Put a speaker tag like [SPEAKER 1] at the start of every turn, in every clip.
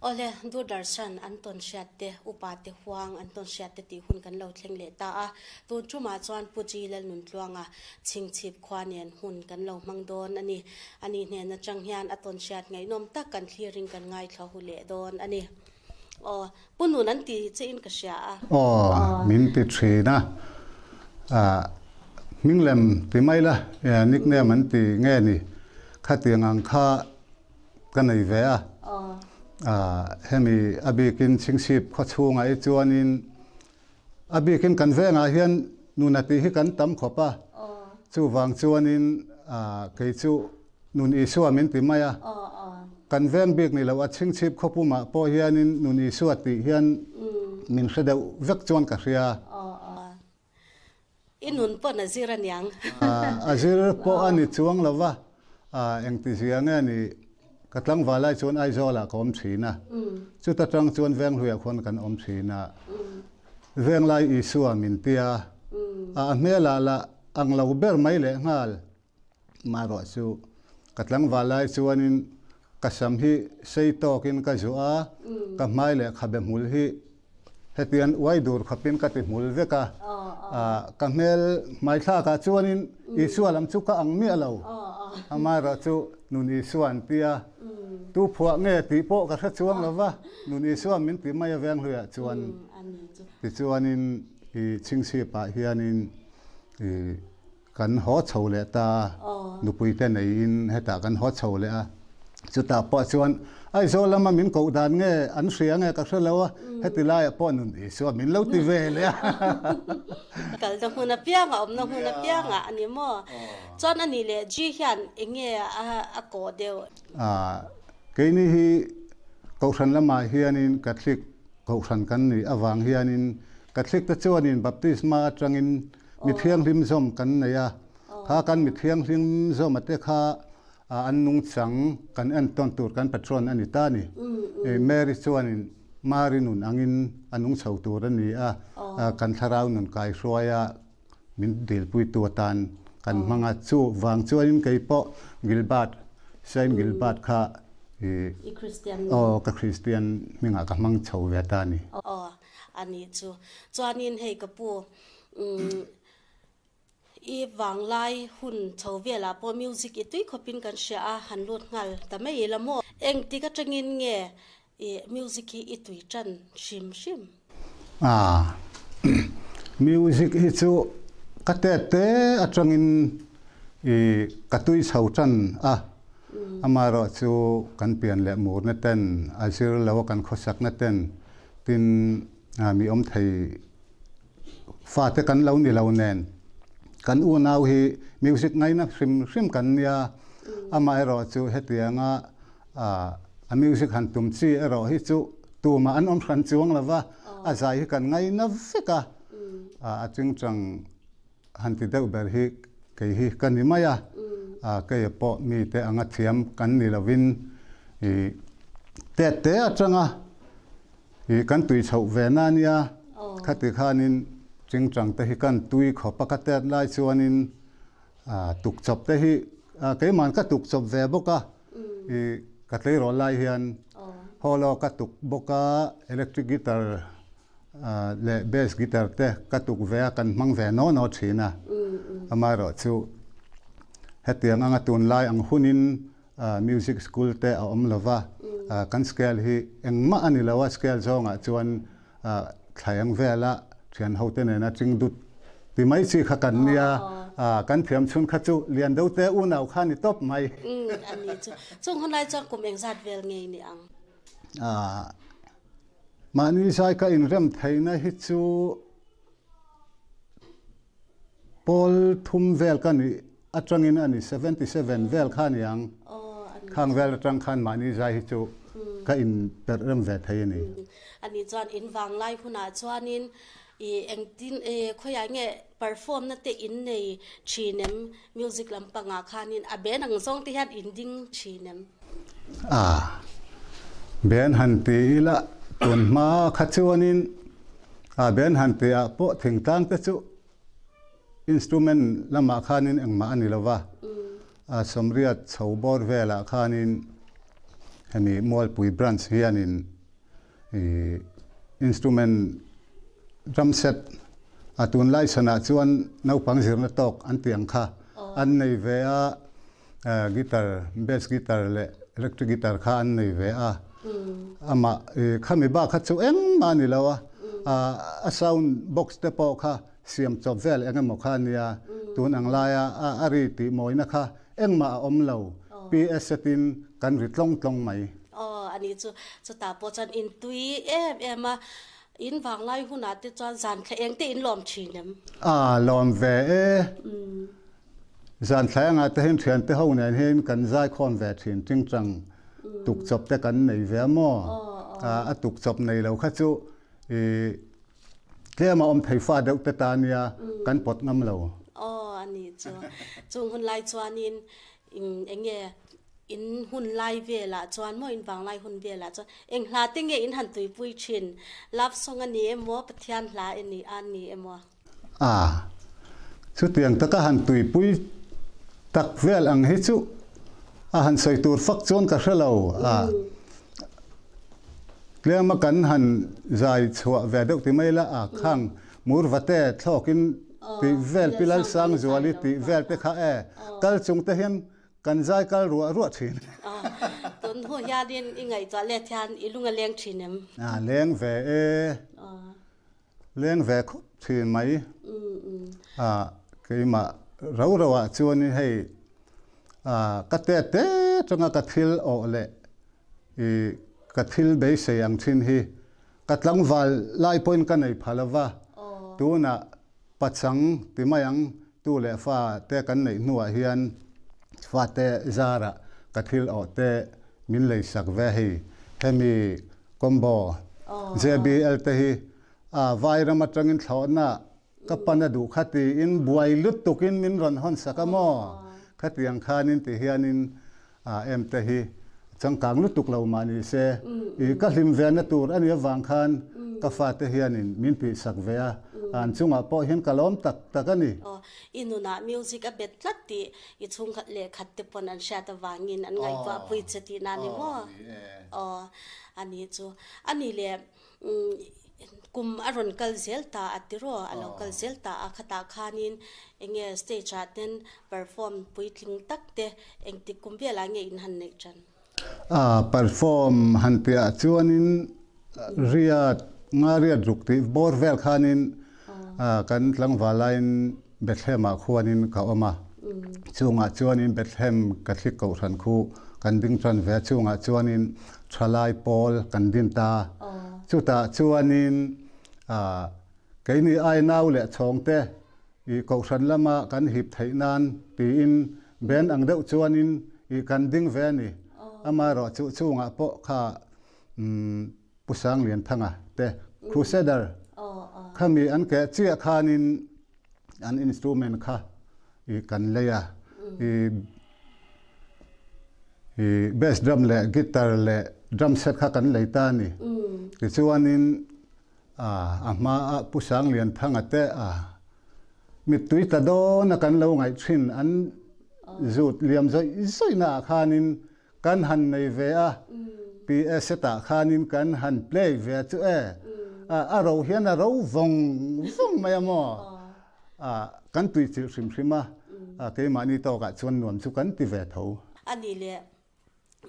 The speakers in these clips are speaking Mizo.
[SPEAKER 1] Awle, Doordarshan an tawn hriat te, upa te huang an tawn hriat te tih hun kan lo thleng leh ta a. Tun tumah chuan Pu Ji Lalnuntluanga Chhingchhip khua nen hun kan lo hmang dawn a ni. Ani hnen atang hian a tawn hriat ngaihnawm tak kan thlirin kan ngaithla hu leh dawn a ni. Aw, Pu Nun an ti che in ka hria a.
[SPEAKER 2] Aw, min ti thin a. Hming lem ti mai la, nickname an ti nge ni? Khatiang ang kha ka nei ve a. Hemi a bikin Chhingchhip khaw chhungah hi chuanin a bikin kan vengah hian nuna tih hi kan tam khawp a. Chuvang chuanin kei chu Nun Isua min ti mai a. Kan veng bik ni loh a Chhingchhip khaw pumah pawh hianin Nun Isua tih hian min hre deuh vek chuan ka hria.
[SPEAKER 1] I nun pawn a zir a niang.
[SPEAKER 2] A zir pawh a ni chuang lo va, engti zia nge ni ka tlangval lai chuan Aizawlah ka awm thin a, chuta tang chuan Venghluiah khuan kan awm thin a, Venglai Isua min tia, a hmelah lah ang lo ber mai lehnghal. Marawh chu ka tlangval lai chuanin ka sam hi sei tawkin ka zuah a, ka hmai leh khabe hmul hi hetian uai dur khawpin ka ti hmul vek a. Ka hmel hmaithlakah chuanin Isua lam chu ka ang miah lo. Amaherawh chu Nun Isua an ti a, tu phuah nge tih pawh ka hre chuang lo va, Nun Isua min ti mai a Venghluiah chuan. Tichuanin i chhingchhipah hianin i Kan haw chho leh ta a, nupui te neiin hetah kan haw chho leh a. Chutah pawh chuan Aizawl lama min koh dan nge an hria nge ka hre lo a, heti laiah pawh nun Isua min lo ti ve leh a.
[SPEAKER 1] Kalna hmun apiangah, awmna hmun apiangah a ni maw? Chuan a nih leh G hian eng nge a kawh deuh?
[SPEAKER 2] Keini hi Kohhran lamah hianin Catholic Kohhran kan nih avang hianin Catholic te chuanin Baptisma atangin Mi thianghlim zawm kan nei a, kha kan mi thianghlim zawma te kha an nungchang kan entawn tur kan patron a ni ta a ni. Mary chuanin Mari nun angin a nung chho tur a ni a, kan thlarau nun kaihruai a min dilpuitu atan kan hmang a. Chu vang chuanin kei pawh Gilbert, Saint Gilbert kha aw ka Kristian hmingah ka hmang chho ve ta a ni.
[SPEAKER 1] Aw a nih chu. Chuanin hei ka pu Umm i vanglai hun chho velah pawh music i tui khawpin kan hria a, han lut nghal ta mai ila maw? Engtik atangin nge i music hi i tui tan hrim hrim?
[SPEAKER 2] Ah, music hi chu ka tet te atangin i ka tui chho tan a, amaherawh chu kan pian leh murna ten a zir lo a kan khawsakna ten tin mi awm thei Fate kan lo ni lo nen kan unau hi music ngaina hrim hrim kan nia, amaherawh chu hetianga a music han tum chi erawh hi chu tumah an awm hran chuang lo va, a zai hi kan ngaina vek a, a chingchang han ti deuh ber hi kei hi ka ni mai a, keia pawh mite anga thiam kan ni lovin ih tet te atanga ih kan tui chhoh ve na ania, khati khanin chingchang te hi kan tui khawp a, ka tet lai chuanin tuk chawp te hi keimahn ka tuk chawp ve bawk a, ih ka tleirawl lai hian hall-aw ka tuk bawk a, electric guitar leh bass guitar te ka tuk ve a, kan hmang ve naw naw thin a. Amaherawh chu hetiang anga tunlai ang hunin music school te a awm lo va, kan scale hi engmah a ni lo a, scale zawngah chuan thlaeng vela thian ho te nena ching dut ti mai chi kha kan nia, kan thiam chhun kha chu lian deuh te unau kha ni tawp mai.
[SPEAKER 1] A ni chu. Chung hunlai chuan kum engzat vel ngei ni ang?
[SPEAKER 2] Mahni zai ka inrem theihna hi chu pawl thum vel ka nih atangin a ni, 77 vel kha a ni ang. Khang vel atang khan mahni zai hi chu ka inperh rem ve thei a ni.
[SPEAKER 1] Ani chuan in vanglai hunah chuanin i engtin e khawiah nge perform na te in nei thin em? Music lampangah khanin a ben ang zawng te hian in ding thin em?
[SPEAKER 2] A, ben han ti ila tun hma kha chuanin a ben han ti ah pawh thingtlang te chu instrument lamah khanin engmah a ni lo va, a sawmriat chho bawr velah khanin. Hemi Mualpui Branch hianin i instrument drum set a tunlai chhanah chuan naupang zirna tawk an tih ang kha an nei ve a, guitar, bass guitar leh electric guitar kha an nei ve a. Amah khami bak kha chu engmah a ni lo a, a sound box te pawh kha siam chawp vel eng emaw kha a nia, tun ang laia a ri tih mawina kha engmah a awm lo, PS setin kan ri tlawng tlawng mai.
[SPEAKER 1] Aw, a ni chu, chutah pawh chuan in tui em em a, in vanglai hunah te chuan zan thla eng te in lawm thin em?
[SPEAKER 2] A, lawm ve e. Zan thla engah te hian thiante ho nen hian kan zaikhawm ve thin tingtang tuk chawp te kan nei ve a maw? A tuk chawp nei lo kha chu i Tlem a awm thei fa deuh te ta nia kan pawt ngam lo.
[SPEAKER 1] Aw a nih chu. Chung hun lai chuanin eng nge in hun lai velah chuan maw in vanglai hun velah chuan eng hla te nge in han tuipui thin? Love song a ni emaw Pathian hla a ni a ni emaw?
[SPEAKER 2] A, chutiang taka han tuipui tak vel ang hi chu a han sawi tur fak chuan ka hre lo a. Tlema kan han zai chhuah ve deuh ti mai la a khang Murvate thlawkin tih vel Pi Lalsangzuali tih vel te kha e kal chung te hian kan zai kal ruah ruah thin.
[SPEAKER 1] Tun hnu hianin i ngaihtuah let hian i lung a leng thin em?
[SPEAKER 2] A leng ve e. Leng ve khawp thin mai. A keimah rau rauh ah chuanin hei ka tet te atanga ka thil awh leh I ka thil beisei ang thin hi ka tlangval lai pawhin ka nei pha lova, tunah pachang ti mai ang tu leh fa te kan neih hnuah hian fate zarah ka thil awh te min leisak ve hei hemi combo JBL te hi a vairam atangin thlawhna Ka pan a duh kha tiin buai lutukin min rawn hawn sak a maw? Khatiang khanin ti hianin em te hi changkang lutuk lo mah ni se, i ka hlim ve na tur a nih avang khan ka fate hianin min tihsak ve a, an chungah pawh hian ka lawm tak tak a ni.
[SPEAKER 1] Aw, i nunah music a bet tlat tih i chhungkhat leh khat te pawn an hriat avangin an ngaihtuah pui che tihna a ni maw? Aw, a ni chu. A ni le. Kum a rawn kal zel ta a tiraw, a lo kal zel ta a, khatah khanin eng nge stage ah ten perform puitling tak te engtik kum velah nge in han neih tan?
[SPEAKER 2] A perform han piah chuanin riat nga riat ruk tih bawr vel khanin kan tlangval laiin Bethlehem ah khuanin ka awm a, chungah chuanin Bethlehem Catholic Kohhran khu kan ding tan ve a, chungah chuanin thalai pawl kan din ta. Chutah chuanin keini ai nau leh chhawngte i Kohhran lama kan hip theih nan tiin band ang deuh chuanin i kan ding ve a ni. Amaherawh chu chungah pawh kha Pu Sanglianthanga te Crusader khami an keh chiah khanin an instrument kha i kan lei a, i i bass drum leh guitar leh drum set kha kan lei ta a ni. Tichuanin a hma a Pu Sanglianthanga te a mittui tla dawn a kan lo ngaih thin an zut liam zawih zawih naah khanin Kan han nei ve a, PA setah khanin kan han play ve a chu e, a ro hian a ro vawng vawng mai a maw? Kan tuichilh hrim hrim a, keimahni tawkah chuan nuam chu kan ti ve tho.
[SPEAKER 1] A nih leh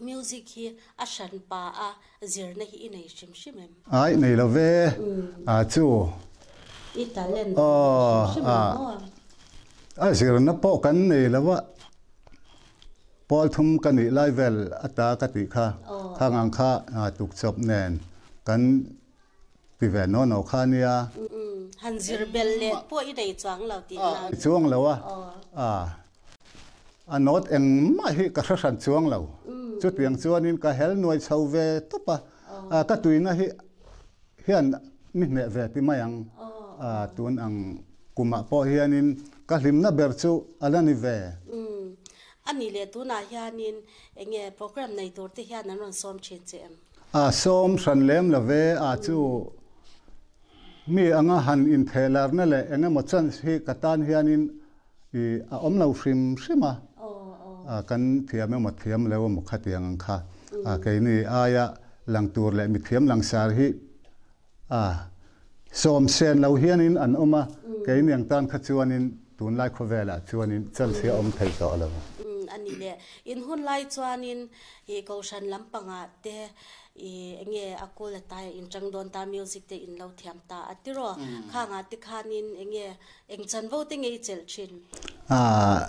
[SPEAKER 1] music hi a hran pa a zirna hi i nei hrim hrim em?
[SPEAKER 2] Aih nei lo ve, a chu.
[SPEAKER 1] I talent hrim hrim em maw?
[SPEAKER 2] A zirna pawh kan nei lo a. Pawl thum ka nih lai vel ata ka tih kha, khang ang kha tukchawp nen kan ti ve naw naw kha nia.
[SPEAKER 1] Han zir bel leh pawh i nei chuang lo tih na.
[SPEAKER 2] Chuang lo a, a note engmah hi ka hre hran chuang lo. Chutiang chuanin ka hel nuai chho ve tawp a, ka tuina hi hian mi hneh ve ti mai ang. Tun ang kumah pawh hianin ka hlimna ber chu a la ni ve.
[SPEAKER 1] A nih leh tunah hianin eng nge program nei tur te hian an rawn sawm thin che em?
[SPEAKER 2] A sawm hran lem lo ve, a chu mi anga han inthehlarna leh eng emaw chance hi ka tan hianin i a awm lo hrim hrim a, kan thiam emaw thiam lo emaw khatiang ang kha. Keini aia lang tur leh mithiam langsar hi sawm sen lo hianin an awm a, keini ang tan kha chuanin tunlai khawvelah chuanin chance hi a awm thei tawh lo.
[SPEAKER 1] A ni le. In hun lai chuanin i Kohhran lampangah te i enge a kul a tai a inṭang dawn ta, music te in lo thiam ta a tiraw? Khangah te khanin enge Eng chanvo te nge i chelh thin?
[SPEAKER 2] Aah,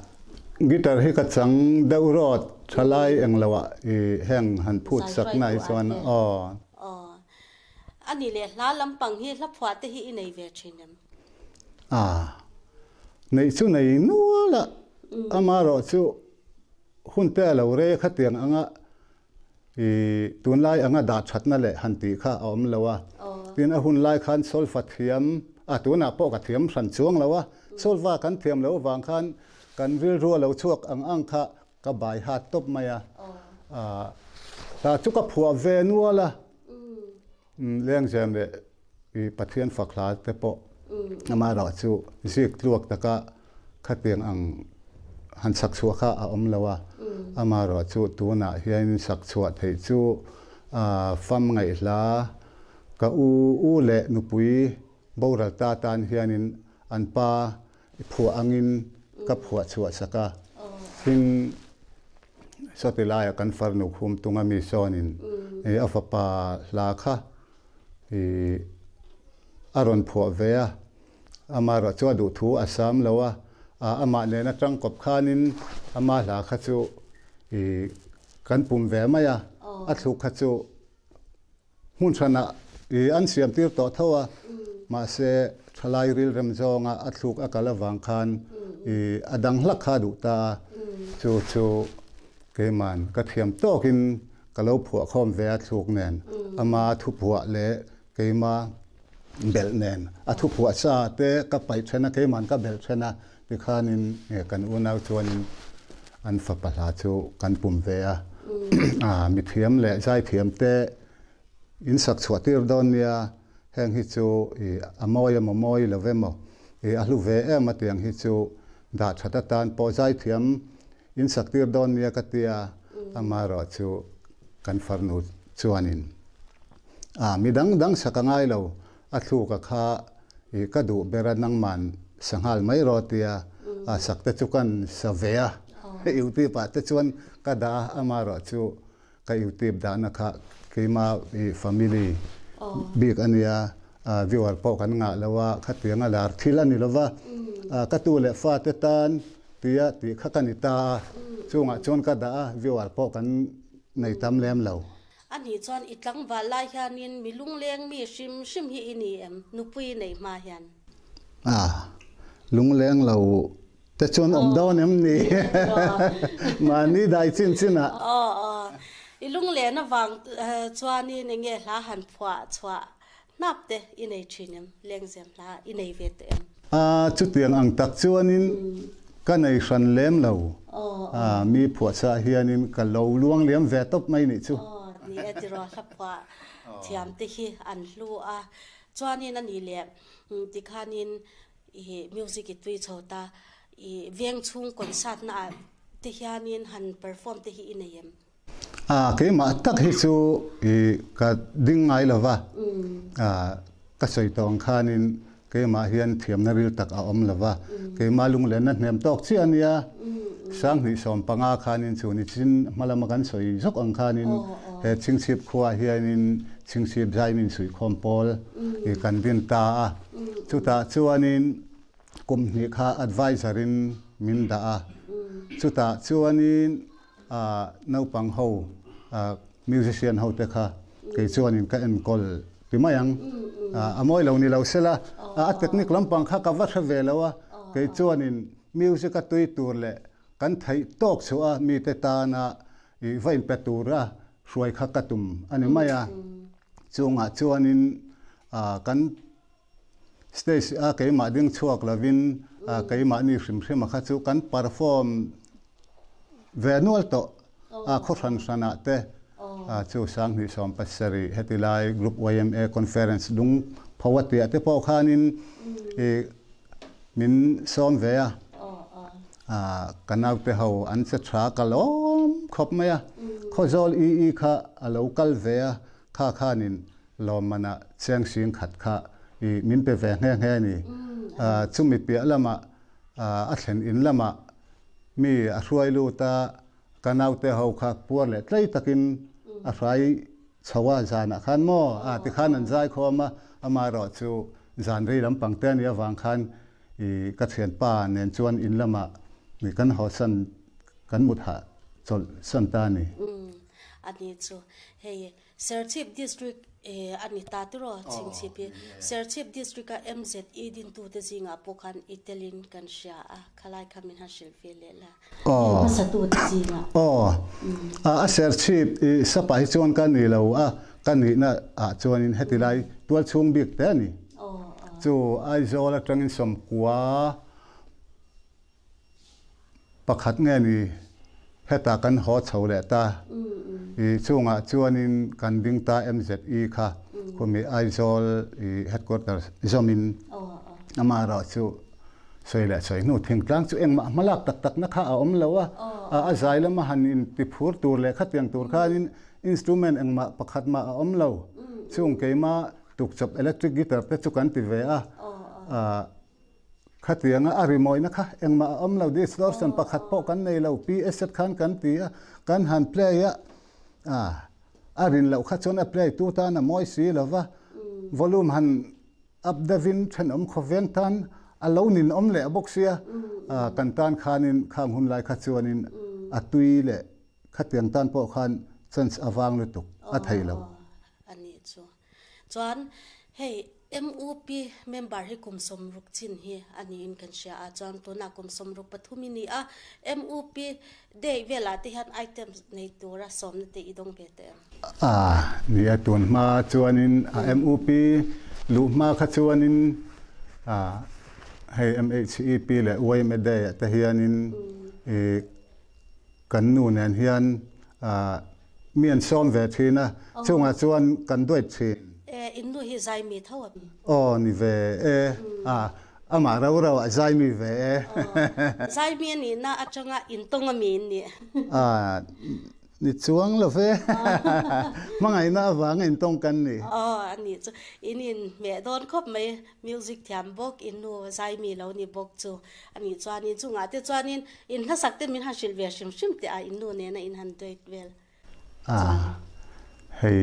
[SPEAKER 2] guitar hi ka chang deuh rawt, thalai eng lo ah i heng han phut sak na hi chuan aw.
[SPEAKER 1] Aw, a ni leh hla lampang hi hla phuah te hi i nei ve thin em?
[SPEAKER 2] Aah, neih chu nei nual a, amaherawh chu hun te a lo rei a khatiang anga I tunlai anga dah thatna leh han tih kha a awm lo a. Tin, a hun lai khan solfa thiam, a tunah pawh ka thiam hran chuang lo a, solfa kan thiam loh avang khan kan rilru a lo chhuak ang ang kha ka bai hat tawp mai a. Hla chu ka phuah ve nual a. Lengzem leh i Pathian fak hla te pawh amaherawh chu zik tluak taka khatiang ang han sak chhuah kha a awm lo a, amaherawh chu tunah hianin sak chhuah theih chu fam ngaih hla ka u u leh nupui boral ta tan hianin an pa i phuah angin ka phuah chhuah sak a, tin sawti laiah kan farnu khum tunga mi sawnin i a fapa hla kha i a rawn phuah ve a, amaherawh chu a duh thu a sam lo a, amah nena tangkawp khanin ama hla kha chu i kan pum ve mai a, a thluk kha chu Hmun hranah i an siam tir tawh tho a, mahse thalai rilrem zawnga a thluk a kal avang khan i a dang hlak kha a duh ta a, chu chu keiman ka thiam tawkin ka lo phuah khawm ve a thluk nen, ama thuphuah leh keima belh nen a thuphuah sa te ka paih then a, keiman ka belh then a, tikhanin kan unau chuanin an fapa hla chu kan pum ve a, mithiam leh zaithiam te in sak chhuah tir dawn nia, heng hi chu a mawi emaw mawi lo emaw a hlu ve em a tiang hi chu dah that atan pawh zaithiam in sak tir dawn nia ka tia, amaherawh chu kan farnu chuanin mi dang dang sak a ngai lo, A thluka kha i ka duh ber a nangman sanghal mai rawh tia a sak te chu kan sa ve a, YouTube ah te chuan ka dah a, amaherawh chu ka YouTube dahna kha keima i family bik a nia, viewer pawh kan ngah lo a, khatiang a lar thil a ni lo va, ka tu leh fa te tan tia tih kha ka ni ta a, chungah chuan ka dah a, viewer pawh kan nei tam lem lo.
[SPEAKER 1] A nih chuan i tlangval lai hianin mi lungleng mi hrim hrim hi i ni em? Nupui neih hma hian.
[SPEAKER 2] A, lungleng lo te chuan awm dawn em ni? Mahni dai chin chin ah.
[SPEAKER 1] Aw, aw. I lunglen avang chuanin enge hla han phuah chhuah hnap te i nei thin em? Lengzem hla i nei ve tawh em?
[SPEAKER 2] A, chutiang ang tak chuanin ka nei hran lem lo. A, mi phuahchah hianin ka lo luang liam ve tawp mai nih chu.
[SPEAKER 1] Aw, ni e tiraw hla phuah thiam te hi an hlu a. Chuanin a nih leh tikhanin i music i tui chho ta, i veng chhung concert na ah te hianin han perform te hi i nei em?
[SPEAKER 2] A, keimah tak hi chu i ka ding ngai lo va, a, ka sawi tawh ang khanin keimah hian thiamna ril tak a awm lo va, keimah lunglenna hnem tawk chiah a nia. Sanghnih 15 khanin chu ni chin hma lama kan sawi zawk ang khanin he Chhingchhip khuaah hianin Chhingchhip Zaimin Suihkhawm Pawl i kan din ta a, chutah chuanin kum hnih kha advisor in min dah a, chutah chuanin Naupang ho, musician ho te kha kei chuanin ka enkawl ti mai ang. A mawi lo ni lo sela, a technique lampang kha ka va hre ve lo a, kei chuanin music a tui tur leh kan theih tawk chhuah a mite tana i va inpe tura hruai kha ka tum a ni mai a. Chungah chuanin kan Stage a keimah ding chhuak lovin keimahni hrim hrim a kha chu kan perform ve nual tawh a khaw hran hran ah te chu 2017 heti lai Group YMA Conference lung pho a tih ah te pawh khanin i min sawm ve a, ka naute ho an che tha ka lawm khawp mai a. Khawzawl EE kha a lo kal ve a, kha khanin lawmmanah cheng sing khat kha i min pe ve nghe nghe a ni. Chumi piah lamah a thlen in lamah mi a hruai lut a, ka naute ho kha puar leh tlei takin a hrai chho a, zanah khan maw a tikhan an zai khawm a, amaherawhchu zan rei lampang te a nih avang khan i ka thianpa nen chuan in lamah kan haw san kan mut hah chawlh san ta a ni.
[SPEAKER 1] Umm a ni chu hei Serchhip District a ni ta tiraw Chhingchhip hi Serchhip District a MZE dintute zingah pawh khan i telin kan hria a khalai kha min han hrilh ve leh la in hmasatute zingah.
[SPEAKER 2] Aw a Serchhip i sapa hi chuan ka ni lo a ka nihna ah chuanin heti lai tualchhung bik te a ni chu Aizawl atangin sawmkua Pakhat nge ni hetah kan haw chho leh ta. I chungah chuanin kan ding ta MZE kha khumi Aizawl i headquarters zawmin amaherawh chu sawi leh sawi hnu thingtlang chu engmah hmalak tak takna kha a awm lo a, a zai lama han intiphur tur leh khatiang tur khanin instrument engmah pakhat mah a awm lo. Chung keima tukchawp electric guitar te chu kan ti ve a. Khatianga a rimawina kha engmah a awm lo, distortion pakhat pawh kan nei lo, PA set khan kan ti a, kan han play a, a rin loh kha chuan a play tu tan a mawi si lo va, volume han up deuhin thenawm khawveng tan a lo nin awm leh bawk sia, kan tan khanin khang hun lai kha chuanin a tui leh khatiang tan pawh khan chance a vang lutuk a thei lo.
[SPEAKER 1] A nih chu. Chuan hei MUP member hi kum 60 chin hi a niin kan hria a, chuan tunah kum 63 i ni a, MUP day velah te hian items nei tura sawmna te i dawng ve teh em?
[SPEAKER 2] A ni a, tun hma chuanin a MUP luh hma kha chuanin hei MHEP leh yma day ah te hianin i Kan nu nen hian mi an sawm ve thin a, chungah chuan kan duat thin.
[SPEAKER 1] E, in nu hi zai mi tho a mi?
[SPEAKER 2] Aw, ni ve e. A, amah rau rau ah zai mi ve e.
[SPEAKER 1] Aw, zai mi a nihna atanga in tawng a mi in nih?
[SPEAKER 2] A, ni chuang lo ve. Hmangaihna avanga in tawng kan ni.
[SPEAKER 1] Aw, a nih chu. In inhmeh dawn khawp mai. Music thiam bawk, in nu zai mi lo ni bawk chu. A nih chuanin chungah te chuanin in hlasak te min han hrilh ve hrim hrim teh a, in nu nena in han duet vel chuan.
[SPEAKER 2] A, hei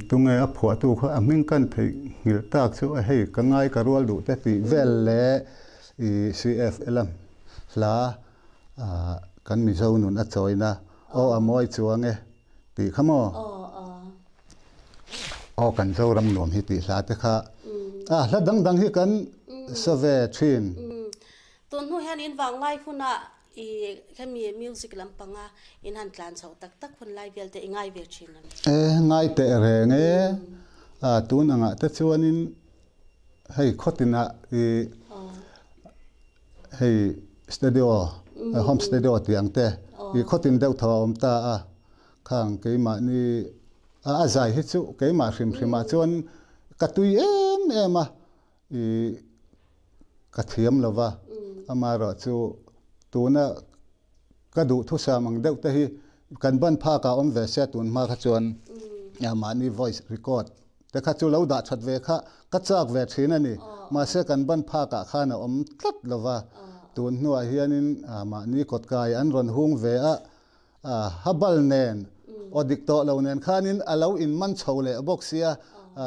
[SPEAKER 2] tunge a phuahtu kha a hming kan theih nghilh tak chu a hei ka ngai ka rual duh te tih vel leh i CFL a hla kan Mizo nun a chawina aw a mawi chuang e tih kha maw? Aw kan Zoram nuam hi tih hla te kha a hla dang dang hi kan sa ve thin.
[SPEAKER 1] Tun hnu hian in vang lai hunah i hemi music lampanga in han tlan chho tak tak hun lai vel te i ngai ve thin em?
[SPEAKER 2] E ngai teh reng e, a tun angah te chuanin hei khawtinah i hei studio home studio tih ang te i khawtin deuh tho a awm ta a. Khang keimahni a a zai hi chu keimah hrim hrimah chuan ka tui em em a, i ka thiam lo va, amaherawh chu tuna ka duhthusam ang deuh te hi kan ban phakah awm ve se tun hma kha chuan mahni voice record te kha chu lo dah that ve kha ka chak ve thin a ni. Mahse kan ban phakah khan a awm tlat lo va, tun hnuah hianin mahni kawtkai an rawn hung ve a, Habal nen aw dik tawh lo nen khanin a lo in man chho leh bawk sia,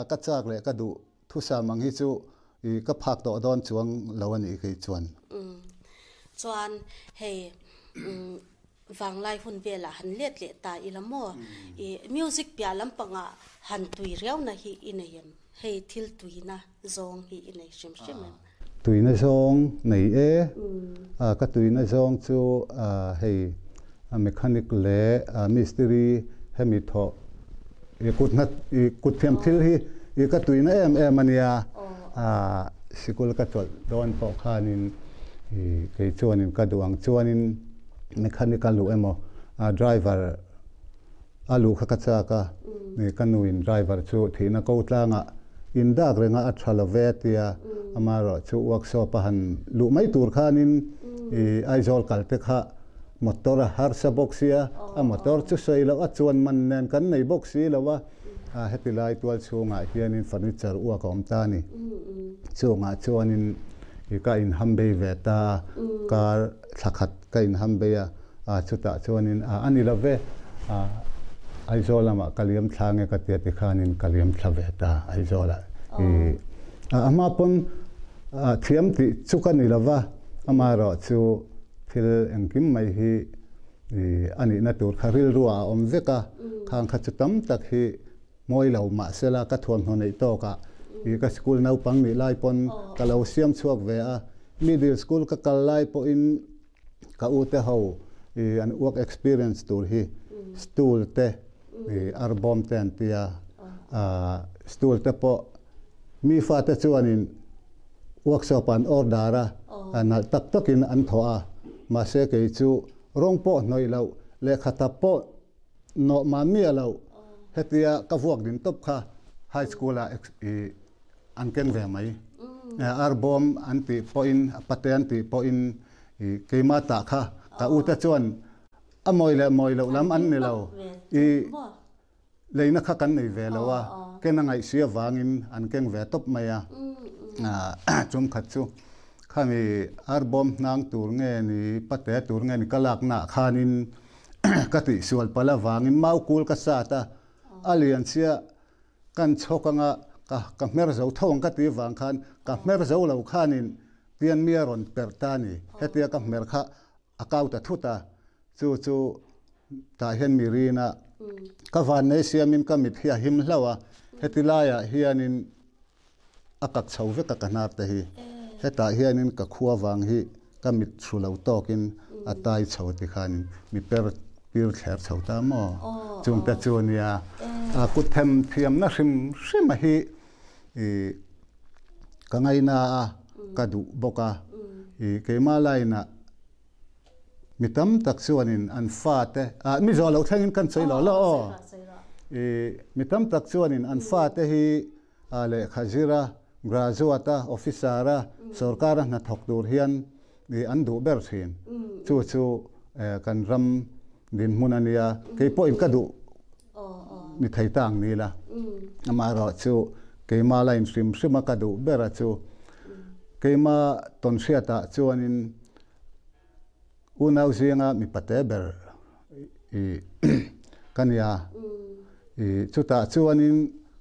[SPEAKER 2] ka chak leh ka duh thusam ang hi chu i ka phak tawh dawn chuang lo a nih kei chuan.
[SPEAKER 1] Chuan hei vanglai hun velah han let leh ta ila maw i music piah lampangah han tui riauna hi i nei em? Hei thil tuina zawng hi i nei hrim hrim em?
[SPEAKER 2] Tuina zawng nei e. Ka tuina zawng chu hei mechanic leh mistiri hemi thawh i kut hna i kut thiam thil hi i ka tuina em em a nia. Sikul ka chawlh dawn pawh khanin i kei chuanin ka duh ang chuanin mechanic a luh emaw driver A luh kha ka chak a, ka nuin driver chu thihna ko tlangah in dak reng a, a tha lo ve a tia, amaherawh chu workshop a han luh mai tur khanin i Aizawl kal te kha Motor a harsa bawk sia, a motor chu sawi loh a chuan man nen kan nei bawk si lo a, heti lai tual chhungah hianin furniture uak a awm ta a ni. Chungah chuanin i ka inham bei ve ta a, kar thla khat ka inham bei a, chutah chuanin a ni lo ve, Aizawl lamah ka liam thla nge ka tia tikhanin ka liam thla ve ta Aizawlah. I a hma pawn thiam tih chu ka ni lo va, amaherawhchu Thil engkim mai hi a nihna tur kha rilruah a awm vek a, khang kha chu tam tak hi mawi lo mahsela ka thuamhnaw neih tawkah i ka school naupang nih lai pawn ka lo siam chhuak ve a, middle school ka kal lai pawhin ka ute ho i an work experience tur hi stool te i arbawm te an tia, stool te pawh Mi fate chuanin workshop an order a, nalh tak takin an thawh a, mahse kei chu rawng pawh hnawih loh, lehkha tap pawh nawh mah miah loh, hetia ka vuak din tawp kha high school ah i an keng ve mai. Arbawm an tih pawhin, pate an tih pawhin i keimah tah kha ka ute chuan a mawi leh mawi loh lam an ni lo, i Leina kha kan nei ve lo a, ken a ngaihsi avangin an keng ve tawp mai a. Chumkhat chu khami arbawm hnang tur nge ni, pate tur nge ni ka laknaah khanin ka tihsual palh avangin mau kul ka sat a, a lian chiah kan chhawk anga ka hmer zo tho ang ka tih avang khan ka hmer zo lo khanin pian mi a rawn perh ta a ni. Hetia ka hmer kha A kau ta thut a, chu chu tah hian mi rin a, ka vannei siamin ka mit hi a him hlauh a, heti laiah hianin a kak chho vek a ka hnar te hi, hetah hianin ka khua vang hi ka mit hru lo tawkin a tai chho tikhanin mi per pir thler chho ta maw? Chungte chu a nia, a kut them thiamna hrim hrim a hi i ka ngaina a, ka duh bawk a, i keimah lainah mi tam tak chuanin an fate, ah mi zawh loh thlengin kan sawi lo lo aw, i mi tam tak chuanin an fate hi lehkha zira, graduate a, officer a, sorkara hnathawk tur hian i an duh ber thin. Chu chu kan ram dinhmun a nia, kei pawhin ka duh ni thei ta ang ni la. Amaherawh chu keimah la in hrim hrim a ka duh ber a chu keimah tawnhriatah chuanin unau zinga mipa te ber i ka nia. I chutah chuanin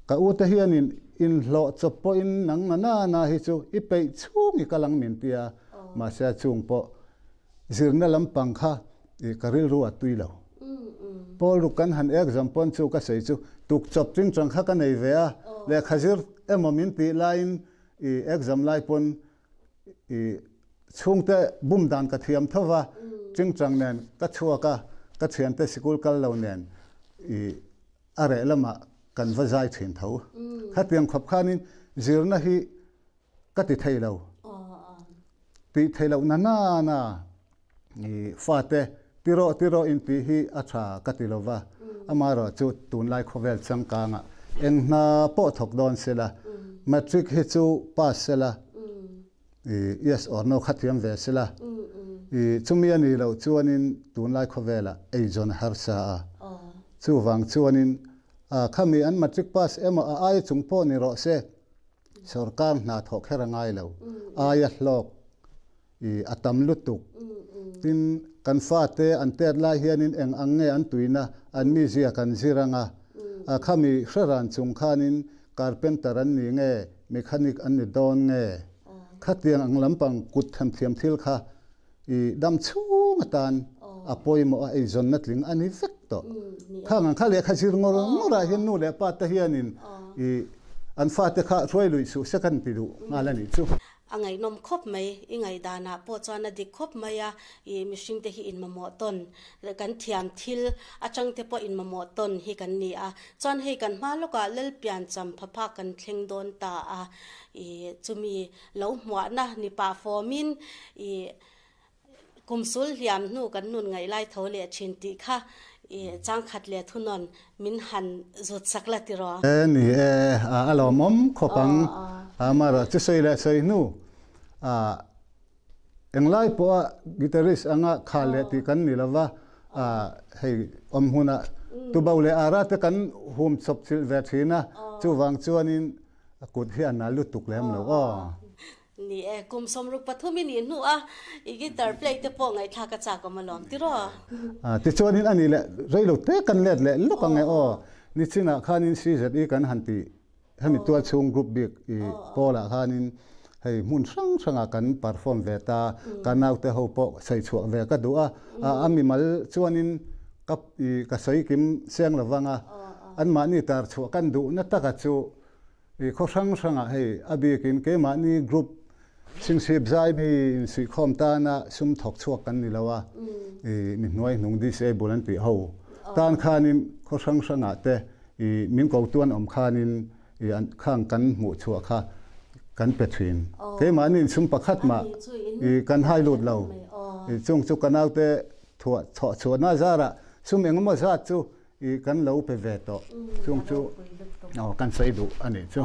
[SPEAKER 2] ka ute hianin inhlawh chawp pawhin nang na na na hi chu i peih chhung i kal ang min tia, mahse a chung pawh Zirna lampang kha i ka rilru a tui lo. Pawl ruk kan han exam pawn chu ka sawi chu tuk chawp chingchang kha ka nei ve a, lehkha zir emaw min tih laiin i exam lai pawn i chhungte bum dan ka thiam tho va, chingchang nen ka chhuak a, ka thiante sikul kal lo nen i a reh lamah kan va zai thin tho. Khatiang khawp khanin zirna hi Ka ti thei lo. Tih thei loh na na na i fate ti rawh ti rawh in tih hi a tha ka ti lo va. Amaherawh chu tunlai khawvel changkangah eng hna pawh thawk dawn se la, matric hi chu pass se la, i yes or no kha thiam ve se la, i chumi a nih loh chuanin tunlai khawvelah eizawn a harsa a. Chuvang chuanin khami an matric pass emaw a aia chung pawh ni rawh se, Sorkar hna thawh kher a ngai lo. Aia hlawk i a tam lutuk. Tin, kan fate an tet lai hianin eng ang nge an tuina, an mizia kan zir ang a. A khami hre ran chung khanin carpenter an ni nge, mechanic an ni dawn nge? Khatiang ang lampang kut themthiam thil kha I dam chhung atan a pawimawh a, eizawnna tling a ni vek tawh. Khang ang kha lehkha zir ngawr ngawrah hian nu leh pa te hianin i an fate kha hruai luih suh se kan ti duh nghal a nih chu.
[SPEAKER 1] A ngaihnawm khawp mai, i ngaihdanah pawh chuan a dik khawp mai a, i mihring te hi inmamawh tawn, kan thiam thil atang te pawh inmamawh tawn hi kan ni a, chuan hei kan hma lawkah Lalpian champhaphak kan thleng dawn ta a, i chumi Lo hmuahna ni pah fawmin i kum sul hliam hnu kan nun ngaih lai tho leh thin tih kha i changkhat leh thunawn min han zut sak la tiraw?
[SPEAKER 2] E ni e, a lawmawm khawp ang. Amaherawh chu sawi leh sawi hnu a. Englai pawha guitarist anga khal leh tih kan ni lova, hei awm hmunah tubo leh ara te kan hum chawp chilh ve thin a, chuvang chuanin a kut hi a nal lutuk lem lo aw.
[SPEAKER 1] Ni e, kum 63 i nih hnu a i guitar play te pawh ngaihthlak a chak awm alawm tiraw?
[SPEAKER 2] Tichuanin a nih leh rei lo te kan let leh lawk ang e aw. Nichinah khanin CZE kan han tih hemi tual chhung group bik i pawlah khanin hei hmun hrang hrangah kan perform ve ta, ka naute ho pawh sawi chhuah ve ka duh a, a mimal chuanin ka i ka sawi kim seng lovang a, anmahni tar chhuah kan duhna taka chu I khaw hrang hrangah hei a bikin keimahni group Chhingchhip zai mi insuihkhawm tana sum thawk chhuak kan ni lo a, i mi hnuai hnung disable an tih ho tan khanin khaw hrang hrangah te i min kotu an awm khanin i an khang kan hmuh chhuah kha kan pe thin. Keimahni in sum pakhat mah i kan hai lut lo. I chung chu ka naute thuah chhuah chhuahna zarah sum engemaw zat chu I kan lo pe ve tawh chung chu aw kan sawi duh a nih chu.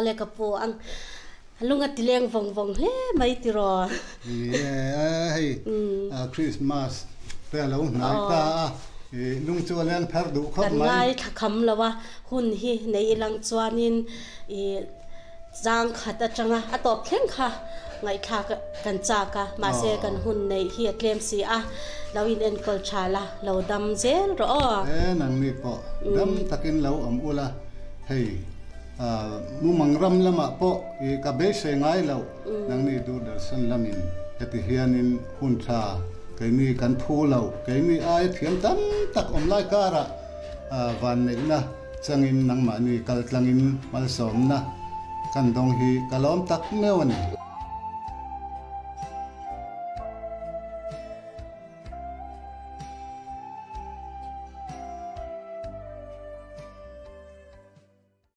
[SPEAKER 1] Awle ka pu ang lung a ti leng vawng vawng hle mai tiraw.
[SPEAKER 2] Ni e, hei Christmas te a lo hnai ta a, lung chu a leng thar duh khawp mai.
[SPEAKER 1] Kan ngaithla kham lo a, hun hi nei ilang chuanin i zang khat atanga a tawp thleng kha ngaihthlak kan chak a, mahse kan hun neih hi a tlem si a, lo in enkawl tha la, lo dam zel rawh aw.
[SPEAKER 2] E nangni pawh dam takin lo awm ula, hei Mumang ram lamah pawh i ka beisei ngai loh, nangni Doordarshan lamin heti hianin hun tha keini kan phu loh, keini aia thiam tam tak awm lai karah vanneihna changin nangmahni kaltlangin malsawmna kan dawng hi ka lawm tak meuh a ni.